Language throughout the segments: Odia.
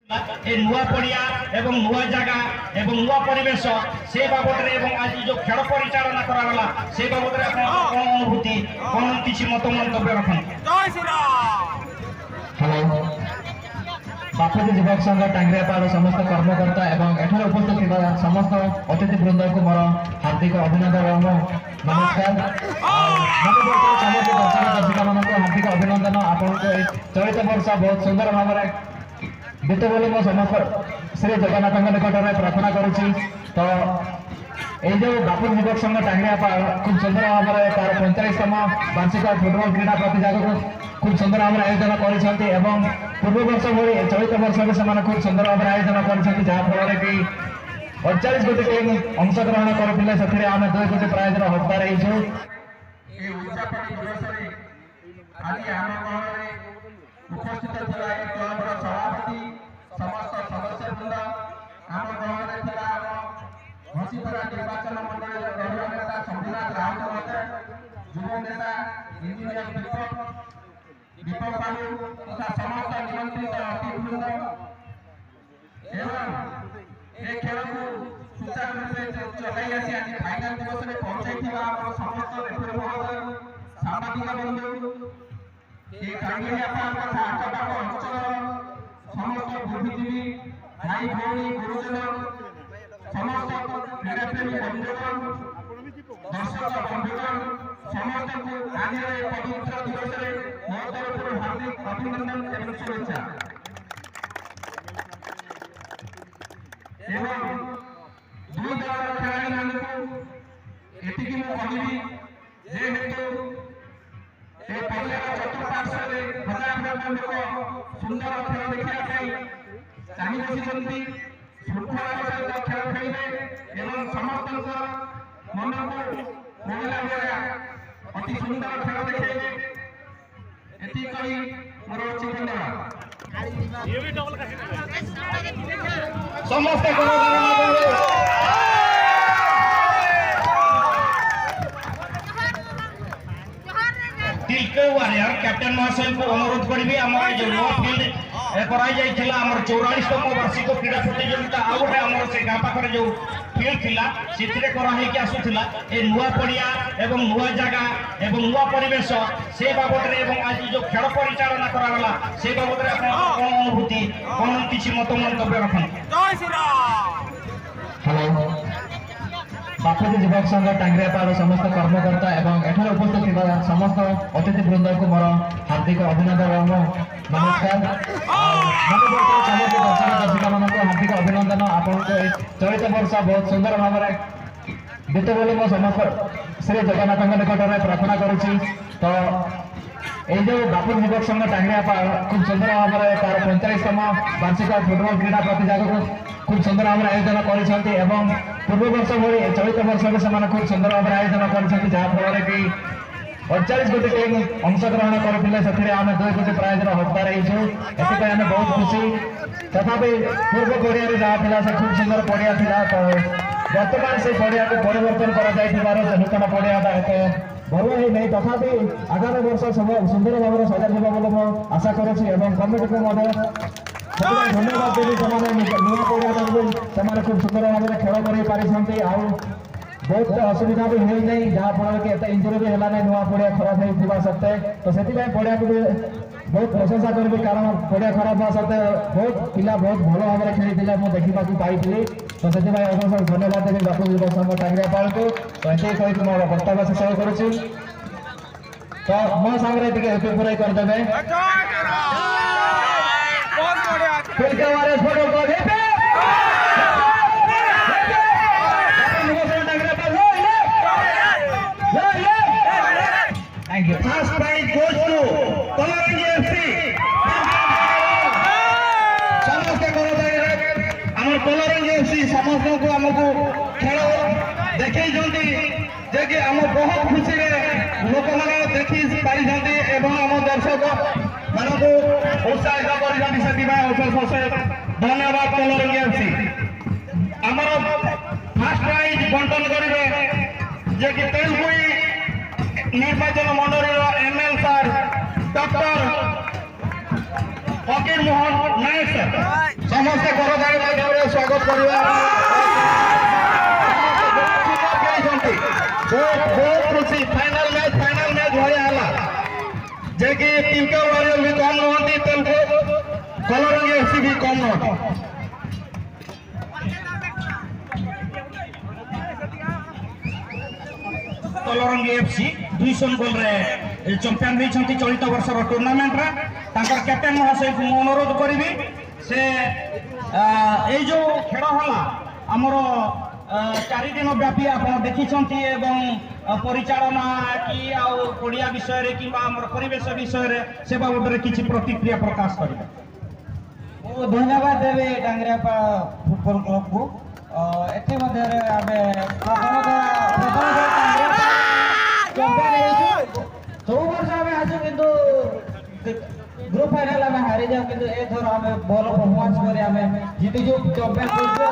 ଏ ନୂଆ ପଡ଼ିଆ ଏବଂ ନୂଆ ଜାଗା ଏବଂ ନୂଆ ପରିବେଶ, ସେ ବାବଦରେ ଏବଂ ଆଜି ଯୋଉ ଖେଳ ପରିଚାଳନା କରାଗଲା, ସେ ବାବଦରେ ଆପଣଙ୍କ କ'ଣ ଅନୁଭୂତି, କ'ଣ କିଛି ମତ ମନ୍ତବ୍ୟ ରଖନ୍ତୁ। ହ୍ୟାଲୋ, ବାପୁଜୀ ଯୁବକ ସଂଘ ଟାଙ୍ଗରିଆପାଳ ସମସ୍ତ କର୍ମକର୍ତ୍ତା ଏବଂ ଏଠାରେ ଉପସ୍ଥିତ ଥିବା ସମସ୍ତ ଅତିଥି ବୃନ୍ଦଙ୍କୁ ମୋର ହାର୍ଦ୍ଦିକ ଅଭିନନ୍ଦନ ଏବଂ ନମସ୍କାର। ସମସ୍ତ ଦର୍ଶକ ଦର୍ଶିକାମାନଙ୍କୁ ହାର୍ଦ୍ଦିକ ଅଭିନନ୍ଦନ। ଆପଣଙ୍କୁ ଏହି ଚଳିତ ବର୍ଷ ବହୁତ ସୁନ୍ଦର ଭାବରେ ବିତୁ ବୋଲି ମୁଁ ସମସ୍ତ ଶ୍ରୀ ଜଗନ୍ନାଥଙ୍କ ନିକଟରେ ପ୍ରାର୍ଥନା କରୁଛି। ତ ଏଇ ଯୋଉ ବାପୁଜୀ ଯୁବକ ସଂଘ ଟାଙ୍ଗରିଆପାଳ ଖୁବ ସୁନ୍ଦର ଭାବରେ ତାର 45ତମ ବାର୍ଷିକ ଫୁଟବଲ କ୍ରୀଡ଼ା ପ୍ରତିଯୋଗିତାକୁ ଖୁବ ସୁନ୍ଦର ଭାବରେ ଆୟୋଜନ କରିଛନ୍ତି ଏବଂ ପୂର୍ବ ବର୍ଷ ଭଳି ଚଳିତ ବର୍ଷ ବି ସେମାନେ ଖୁବ ସୁନ୍ଦର ଭାବରେ ଆୟୋଜନ କରିଛନ୍ତି, ଯାହାଫଳରେ କି 48 ଗୋଟି ଟିମ୍ ଅଂଶଗ୍ରହଣ କରିଥିଲେ। ସେଥିରେ ଆମେ 2 ଗୋଟି ପ୍ରାଇଜର ହକଦାର ହେଇଛୁ। ଏ ଉଦଯାପନୀ ଦିବସରେ ଆଜି ଆମ ଗହଣରେ ଉପସ୍ଥିତ ଥିବା ଏ କ୍ଲବର ସଭାପତି, ସମସ୍ତ ସଦସ୍ୟବୃନ୍ଦ, ଆମ ଗହଣରେ ଥିବା ଆମ ଘସିପୁରା ନିର୍ବାଚନ ମଣ୍ଡଳୀର ଦଳୀୟ ନେତା ଶମ୍ଭୁନାଥ ରାଉତ ମହୋଦୟ, ଯୁବ ନେତା ଇଞ୍ଜିନିୟର ଦୀପକ ବାବୁ ତଥା ସମସ୍ତ ନିମନ୍ତ୍ରିତ ଅତିଥିବୃନ୍ଦ ଏବଂ ଏ ଖେଳକୁ ସୁଚାରୁ ରୂପେ ଚଲାଇ ଆସି ଆଜି ଫାଇନାଲ ଦିବସରେ ପହଞ୍ଚାଇଥିବା ଆମର ସମସ୍ତ ରେଫରୀ ମହୋଦୟ, ସାମ୍ବାଦିକ ବନ୍ଧୁ, ଏ ଟାଙ୍ଗରିଆପାଳ ତଥା ଆଖପାଖ ଅଞ୍ଚଳର ସମସ୍ତ ବୁଦ୍ଧିଜୀବୀ ଭାଇ ଭଉଣୀ, ଗୁରୁଜନ, ସମସ୍ତ କ୍ରୀଡ଼ାପ୍ରେମୀ ବନ୍ଧୁଗଣ, ଦର୍ଶକ ବନ୍ଧୁଗଣ, ସମସ୍ତଙ୍କୁ ଆଜିର ଏ ପବିତ୍ର ଦିବସରେ ମୋ ତରଫରୁ ହାର୍ଦ୍ଦିକ ଅଭିନନ୍ଦନ ଏବଂ ଶୁଭେଚ୍ଛା। ଏବଂ ଦୁଇ ଦଳର ଖେଳାଳିମାନଙ୍କୁ ଏତିକି ମୁଁ କହିବି, ଯେହେତୁ ଏ ପଡ଼ିଆର ଚତୁଃପାର୍ଶ୍ୱରେ ହଜାର ହଜାର ଲୋକ ସୁନ୍ଦର ଖେଳ ଦେଖିବା ପାଇଁ ଚାହିଁ ବସିଛନ୍ତି, ଶୃଙ୍ଖଳାର ସହିତ ଖେଳ ଖେଳିବେ ଏବଂ ସମସ୍ତଙ୍କ ମନକୁ ମୋହିଲା ଭଳିଆ ଅତି ସୁନ୍ଦର ଖେଳ ଦେଖେଇବେ, ଏତିକି କହି ମୋର ଅଛି। ଧନ୍ୟବାଦ। ସମସ୍ତେ ତିଲକେ ୱାରିୟର କ୍ୟାପ୍ଟେନ ମହାଶୟଙ୍କୁ ଅନୁରୋଧ କରିବି, ଆମର ଏଇ ଯୋଉ ନୂଆ ଫିଲ୍ଡ କରାଯାଇଥିଲା, ଆମର 44ତମ ବାର୍ଷିକ କ୍ରୀଡ଼ା ପ୍ରତିଯୋଗିତା ଆଉ ଗୋଟେ ଆମର ସେ ଗାଁ ପାଖରେ ଯୋଉ ଫିଲ୍ଡ ଥିଲା ସେଥିରେ କରାହେଇକି ଆସୁଥିଲା, ଏ ନୂଆ ପଡ଼ିଆ ଏବଂ ନୂଆ ଜାଗା ଏବଂ ନୂଆ ପରିବେଶ, ସେ ବାବଦରେ ଏବଂ ଆଜି ଯୋଉ ଖେଳ ପରିଚାଳନା କରାଗଲା, ସେ ବାବଦରେ ଆପଣଙ୍କ କ'ଣ ଅନୁଭୂତି, କ'ଣ କିଛି ମତ ମନ୍ତବ୍ୟ ରଖନ୍ତୁ। ହ୍ୟାଲୋ, ବାପୁଜୀ ଯୁବକ ସଂଘ ଟାଙ୍ଗରିଆପାଳ ସମସ୍ତ କର୍ମକର୍ତ୍ତା ଏବଂ ଏଠାରେ ଉପସ୍ଥିତ ଥିବା ସମସ୍ତ ଅତିଥି ବୃନ୍ଦଙ୍କୁ ମୋର ହାର୍ଦ୍ଦିକ ଅଭିନନ୍ଦନ ଏବଂ ନମସ୍କାର। ସମସ୍ତ ଦର୍ଶକ ଦର୍ଶିକାମାନଙ୍କୁ ହାର୍ଦ୍ଦିକ ଅଭିନନ୍ଦନ। ଆପଣଙ୍କୁ ଏହି ଚଳିତ ବର୍ଷ ବହୁତ ସୁନ୍ଦର ଭାବରେ ବିତୁ ବୋଲି ମୁଁ ସମସ୍ତ ଶ୍ରୀ ଜଗନ୍ନାଥଙ୍କ ନିକଟରେ ପ୍ରାର୍ଥନା କରୁଛି। ତ ଏଇ ଯୋଉ ବାପୁଜୀ ଯୁବକ ସଂଘ ଟାଙ୍ଗରିଆପାଳ ଖୁବ ସୁନ୍ଦର ଭାବରେ ତାର 45ତମ ବାର୍ଷିକ ଫୁଟବଲ କ୍ରୀଡ଼ା ପ୍ରତିଯୋଗିତାକୁ ଖୁବ ସୁନ୍ଦର ଭାବରେ ଆୟୋଜନ କରିଛନ୍ତି ଏବଂ ପୂର୍ବ ବର୍ଷ ଭଳି ଚଳିତ ବର୍ଷ ବି ସେମାନେ ଖୁବ ସୁନ୍ଦର ଭାବରେ ଆୟୋଜନ କରିଛନ୍ତି, ଯାହାଫଳରେ କି 48 ଗୋଟି ଟିମ୍ ଅଂଶଗ୍ରହଣ କରିଥିଲେ। ସେଥିରେ ଆମେ 2 ଗୋଟି ପ୍ରାଇଜର ହକଦାର ହେଇଛୁ। ଏଥିପାଇଁ ଆମେ ବହୁତ ଖୁସି। ତଥାପି ପୂର୍ବ ପଡ଼ିଆରେ ଯାହା ଥିଲା ସେ ଖୁବ ସୁନ୍ଦର ପଡ଼ିଆ ଥିଲା। ତ ବର୍ତ୍ତମାନ ସେ ପଡ଼ିଆକୁ ପରିବର୍ତ୍ତନ କରାଯାଇଥିବାରୁ ସେ ନୂତନ ପଡ଼ିଆଟା ଏତେ ଭଲ ହେଇନାହିଁ। ତଥାପି ଆଗାମୀ ବର୍ଷ ସୁନ୍ଦର ଭାବରେ ସଜାଯିବ ବୋଲି ମୁଁ ଆଶା କରୁଛି ଏବଂ କମିଟିକୁ ମଧ୍ୟ ସେଥିପାଇଁ ଧନ୍ୟବାଦ ଦେବି। ସେମାନେ ନୂଆ ପଡ଼ିଆଟାକୁ ସେମାନେ ଖୁବ ସୁନ୍ଦର ଭାବରେ ଖେଳ କରି ପାରିଛନ୍ତି ଆଉ ବହୁତ ଅସୁବିଧା ବି ହୋଇନାହିଁ, ଯାହାଫଳରେ କି ଏତେ ଇଞ୍ଜୁରି ବି ହେଲା ନାହିଁ ନୂଆ ପଡ଼ିଆ ଖରାପ ହେଇଥିବା ସତ୍ତ୍ୱେ। ତ ସେଥିପାଇଁ ପଡ଼ିଆକୁ ବି ବହୁତ ପ୍ରଶଂସା କରିବି, କାରଣ ପଡ଼ିଆ ଖରାପ ହେବା ସତ୍ତ୍ୱେ ବହୁତ ପିଲା ବହୁତ ଭଲ ଭାବରେ ଖେଳିଥିଲେ, ମୁଁ ଦେଖିବାକୁ ପାଇଥିଲି। ତ ସେଥିପାଇଁ ଅଶେଷ ଧନ୍ୟବାଦ ଦେବି ବାପୁ ଯୁବକ ସଂଘ ଟାଙ୍ଗରିଆପାଳକୁ। ତ ଏତିକି କହିକି ମୋର ବକ୍ତବ୍ୟ ଶେଷ କରୁଛି। ତ ମୋ ସାଙ୍ଗରେ ଟିକେ ହେପି ପୁରାଇ କରିଦେବେ। Tilka Warriors football club, happy! Thank you. First prize goes to Kalarangi FC. ସମସ୍ତେ କରତାଳିରେ ଆମର କଲରଙ୍ଗି ଏଫସି ସମସ୍ତଙ୍କୁ ଆମକୁ ଖେଳ ଦେଖେଇଛନ୍ତି ଯେ କି ଆମ ବହୁତ ଖୁସିରେ ଲୋକମାନେ ଦେଖି ପାରିଛନ୍ତି ଏବଂ ଆମ ଦର୍ଶକ ମାନଙ୍କୁ ଉତ୍ସାହିତ କରିଛନ୍ତି, ସେଥିପାଇଁ ଅଶେଷ ଅଶେଷ ଧନ୍ୟବାଦ କଲରଙ୍ଗି ଏଫସି। ଆମର ଫାର୍ଷ୍ଟ ପ୍ରାଇଜ ବଣ୍ଟନ କରିବେ ଯେ କି ତେଲକୁଇ ନିର୍ବାଚନ ମଣ୍ଡଳୀର ML sir doctor Fakir Mohan Nayak sir. ସମସ୍ତେ କରତାଳି ମାଧ୍ୟମରେ ସ୍ୱାଗତ କରିବା। ସୁନ୍ଦର ଖେଳିଛନ୍ତି, ବହୁତ ବହୁତ ଖୁସି। ଫାଇନାଲ ମ୍ୟାଚ୍, ଫାଇନାଲ ମ୍ୟାଚ୍ ଭଳିଆ ହେଲା ଯେ କି ତିଲକା ୱାରିୟର ବି କମ୍ ନୁହନ୍ତି, ତେଲୁଗୁ କଲରଙ୍ଗି ଏଫସି ବି କମ୍ ନୁହନ୍ତି। କଲରଙ୍ଗି ଏଫସି 2-0 ଗୋଲରେ ଚମ୍ପିଆନ ହୋଇଛନ୍ତି ଚଳିତ ବର୍ଷର ଟୁର୍ଣ୍ଣାମେଣ୍ଟରେ। ତାଙ୍କର କ୍ୟାପ୍ଟେନ୍ ମହାଶୟକୁ ମୁଁ ଅନୁରୋଧ କରିବି, ସେ ଏଇ ଯେଉଁ ଖେଳ ହେଲା ଆମର 4 ଦିନ ବ୍ୟାପୀ ଆପଣ ଦେଖିଛନ୍ତି ଏବଂ ପରିଚାଳନା କି ଆଉ ପଡ଼ିଆ ବିଷୟରେ କିମ୍ବା ଆମର ପରିବେଶ ବିଷୟରେ ସେ ବାବଦରେ କିଛି ପ୍ରତିକ୍ରିୟା ପ୍ରକାଶ କରିବେ। ମୁଁ ଧନ୍ୟବାଦ ଦେବି ଟାଙ୍ଗରିଆପାଳ ଫୁଟବଲ କ୍ଲବକୁ। ଏଥିମଧ୍ୟରେ ଆମେ ପ୍ରଥମ ଥର ଚମ୍ପିଆନ ହେଇଛୁ। ସବୁ ବର୍ଷ ଆମେ ଆସୁ, କିନ୍ତୁ ଗ୍ରୁପ ଫାଇନାଲ ଆମେ ହାରିଯାଉ, କିନ୍ତୁ ଏଥର ଆମେ ଭଲ ପରଫର୍ମାନ୍ସ କରି ଆମେ ଜିତିଛୁ, ଚମ୍ପିଆନ ହେଇଛୁ।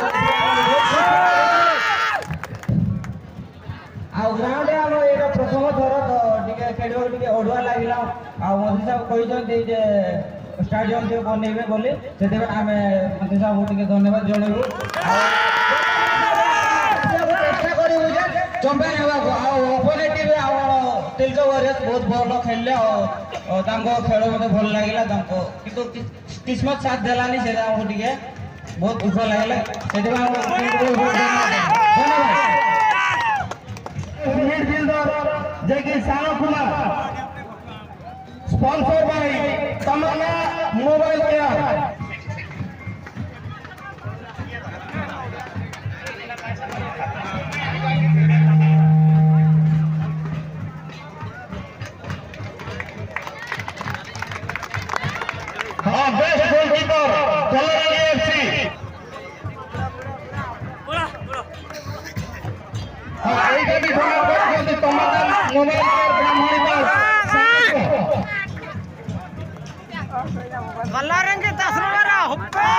ଆଉ ଗ୍ରାଉଣ୍ଡରେ ଆମ ଏଇଟା ପ୍ରଥମ ଥର ତ ଟିକେ ଖେଳିବାକୁ ଟିକେ ଅଡୁଆ ଲାଗିଲା। ଆଉ ମନ୍ତ୍ରୀ ସାହେବ କହିଛନ୍ତି ଯେ ଷ୍ଟାଡିୟମ ଟିକେ ବନେଇବେ ବୋଲି, ସେଥିପାଇଁ ଆମେ ମନ୍ତ୍ରୀ ସାହେବଙ୍କୁ ଟିକେ ଧନ୍ୟବାଦ ଜଣେଇବୁ। ଆଉ ଚେଷ୍ଟା କରିବୁ ଯେ ଚମ୍ପିଆନ ହେବାକୁ। ଆଉ ଅପୋନେଣ୍ଟ ବି ଆମର ତିଲକ ୱାରିୟର୍ସ ବହୁତ ଭଲ ଖେଳିଲେ ଆଉ ତାଙ୍କ ଖେଳ ମୋତେ ଭଲ ଲାଗିଲା ତାଙ୍କ, କିନ୍ତୁ କିସ୍ମତ ସାଥ ଦେଲାନି, ସେଇଟା ଆମକୁ ଟିକେ ବହୁତ ଦୁଃଖ ଲାଗିଲା। ସେଥିପାଇଁ ଆମ ବହୁତ ବହୁତ ଧନ୍ୟବାଦ, ଧନ୍ୟବାଦ। ମିଡଫିଲ୍ଡର ଯେ କି ସାନ Kumar, sponsor by Tamanna mobile care. ହଁ, ବେଷ୍ଟ ଗୋଲକିପର କଲରଙ୍ଗି ଏଫସି। ହଁ, ଏଇଟା ବି ଡୋନେଟ୍ କରିଛନ୍ତି Tamanna mobile care, Brahmanipal. Kalarangi 10 number ହୁପେ।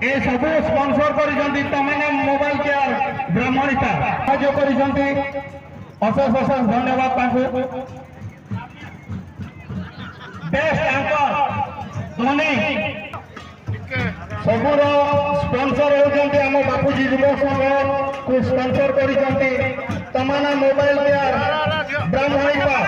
ଏ ସବୁ ସ୍ପନ୍ସର କରିଛନ୍ତି ତମନ୍ନା ମୋବାଇଲ କେୟାର, ବ୍ରାହ୍ମଣୀପାଳ। ସାହାଯ୍ୟ କରିଛନ୍ତି, ଅଶେଷ ଅଶେଷ ଧନ୍ୟବାଦ ତାଙ୍କୁ। ବେଷ୍ଟ ଆଙ୍କର ଧୋନି। ସବୁର ସ୍ପନ୍ସର ହେଉଛନ୍ତି ଆମ ବାପୁଜୀ ଯୁବକ ସଂଘକୁ ସ୍ପନ୍ସର କରିଛନ୍ତି ତମନ୍ନା ମୋବାଇଲ କେୟାର, ବ୍ରାହ୍ମଣୀପାଳ।